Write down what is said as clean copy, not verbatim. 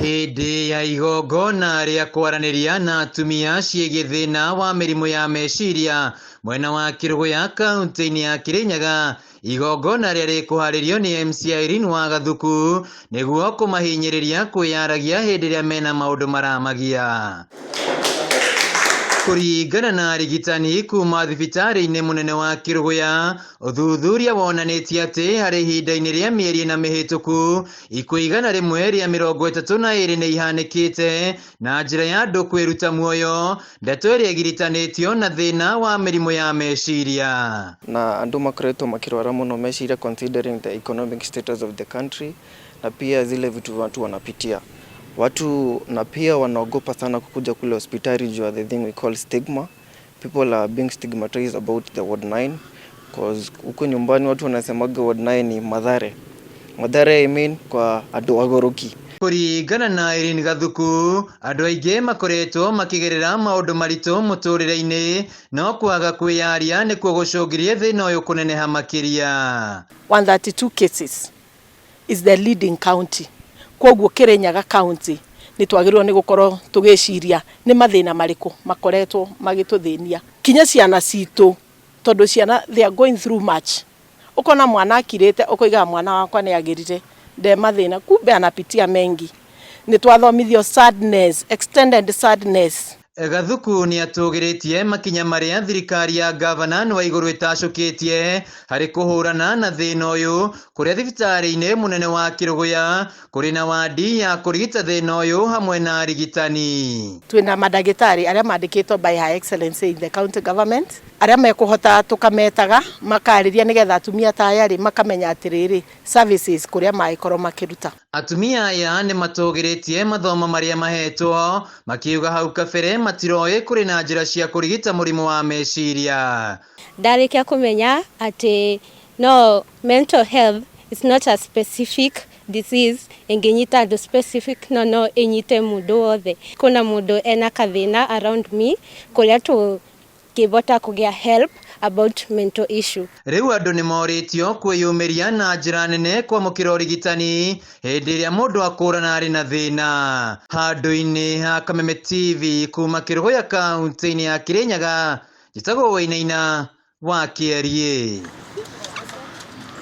Hĩndĩ ya igongona rĩa kwaranĩria na atumia ciĩgiĩ thĩna wa mĩrimũ ya meciria mwena wa Kĩrũgũya kaunti-inĩ ya Kĩrĩnyaga, igongona rĩrĩa rĩkũharĩrio nĩ MC Irene wa Gathuku nĩguo kũmahinyĩrĩria kwĩyaragia hĩndĩ ĩrĩa mena maũndũ maramagia. Kũringana na arigitani kuma thibitarĩ-inĩ mũnene wa Kĩrũgũya, ũthuthuria wonanĩtie atĩ harĩ ihinda-inĩ rĩa mĩeri ĩna mĩhĩtũku, ikuũ 132 nĩ ihanĩkĩte na njĩra ya andũ kwĩruta muoyo, ndeto ĩrĩa ĩgiritanĩtio na thĩna wa mĩrimũ ya meciria. Na andũ makoretwo makĩrwara mũno meciria, considering the economic status of the country na pia zile vitu watu wanapitia watu, na pia wanaogopa sana kukuja kule hospitali juu ya the thing we call stigma. People are being stigmatized about the ward 9 cause huko nyumbani watu wanasemaga ward 9 ni Mathare. Mathare, I mean, kwa andũ agoroki. Kũringana na Irene Gathuku, andũ aingĩ makoretwo makĩgerera maũndũ maritũ mũtũrĩre-inĩ, no kwaga kwĩyaria nĩkuo gũcũngĩrie thĩna ũyũ kũneneha makĩria. 132 cases is the leading county. Koguo Kirinyaga County nĩ twagĩrĩirwo nĩ gũkorwo tũgĩciria nĩ mathĩna marĩkũ makoretwo magĩtũthĩnia kinya ciana citũ, tondũ ciana, they are going through much. Ũkona mwana akirĩte, ũkoigaga mwana wakwa nĩ agĩrire, nde mathĩna, kumbe anapitia mengi. Nĩ twathomithio sadness, extended sadness. Gathuku nĩ atũgĩrĩtie makinya marĩa thirikari ya gavana wa igũrũ ĩtacũkĩtie harĩ kũhũrana na thĩna ũyũ, kũrĩa thibitarĩ-inĩ mũnene wa Kĩrũgũya kũrĩ na wandi ya kũrigita thĩna ũyũ hamwe na arigitani. Twĩna mandagĩtarĩ arĩa mandĩkĩtwo by Her Excellency in the county government, arĩa mekũhota tũkametaga makarĩria nĩgetha atumia ta aya rĩ makamenya atĩrĩrĩ services kũrĩa mangĩkorwo makĩruta. Atumia aya nĩ matũgĩrĩtie mathomo marĩa mahetwo, makiuga hau kabere matiroĩ kũrĩ na njĩra cia kũrigita mũrimũ wa meciria. Ndarĩkia kũmenya atĩ no mental health is not a specific disease ĩngĩnyita andũ specific, no ĩnyite mũndũ wothe. Kuna mũndũ ena kathĩna around me kũrĩa tũngĩbota kũgĩa help about mental issue. Rĩu andũ nĩ morĩtio kwĩyũmĩria na njĩra nene kwamũkĩra ũrigitani hĩndĩ ĩrĩa mũndũ akũrana arĩ na thĩna. Handũ-inĩ ha Kameme TV kuma Kĩrũgũya kaunti-inĩ ya Kĩrĩnyaga, njĩtagwo Wainaina wa Kĩeriĩ.